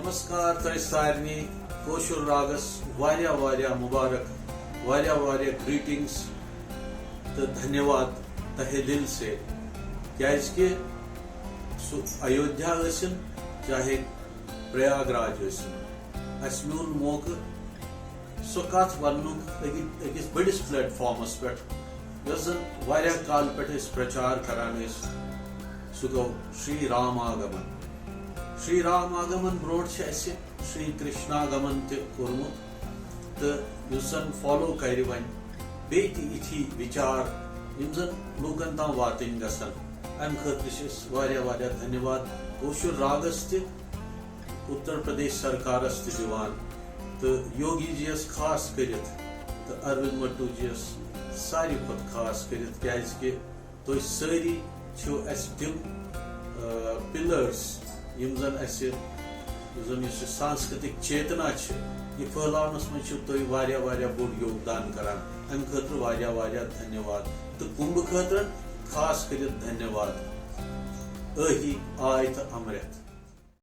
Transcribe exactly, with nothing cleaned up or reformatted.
نمسکار تۄہہِ سارنٕے۔ کٲشُر راگس واریاہ واریاہ مبارک، واریاہ واریاہ گریٹنگز تہٕ دھنیواد تہٕ دل سے۔ کیازِ کہِ سُہ ایودھیا ٲسِن چاہے پریاگ راج ٲسِن، اسہِ میول موقعہٕ سۄ کتھ وننُک أکِس، أکِس بٔڑِس پلیٹ فارمس پٮ۪ٹھ، یۄس زن واریاہ کال پٮ۪ٹھ أسۍ پرچار کران ٲسۍ۔ سُہ گوٚو شری رام آگمن۔ شری رام آگمن برونٹھ چھِ اسہِ شری کرشنا آگمن تہِ کوٚرمُت، تہٕ یُس زن فالو کرِ وۄنۍ بیٚیہِ تہِ یِتھی وِچار، یِم زن لوٗکن تام واتٕنۍ گژھن۔ امہِ خٲطرٕ چھِ أسۍ واریاہ واریاہ دھنیواد کٲشُر راگس تہِ، اتر پردیش سرکارس تہِ دِوان، تہٕ یوگی جی یس خاص کٔرِتھ تہٕ اروند مٹو جی یس ساروی کھۄتہٕ خاص کٔرِتھ، کیازِ کہِ تُہۍ سٲری چھِو اسہِ تِم، آ، پلرز، یِم زن اسہِ، یُس زن یُس یہِ سانسکرتک چیتنا چھِ، یہِ پھٔہلاونس منٛز چھِو تُہۍ واریاہ واریاہ بوٚڑ یوگدان کران۔ امہِ خٲطرٕ واریاہ واریاہ دھنیواد تہٕ کُمبہٕ خٲطرٕ خاص کٔرِتھ دھنیواد۔ ٲہی آے تہٕ امرت۔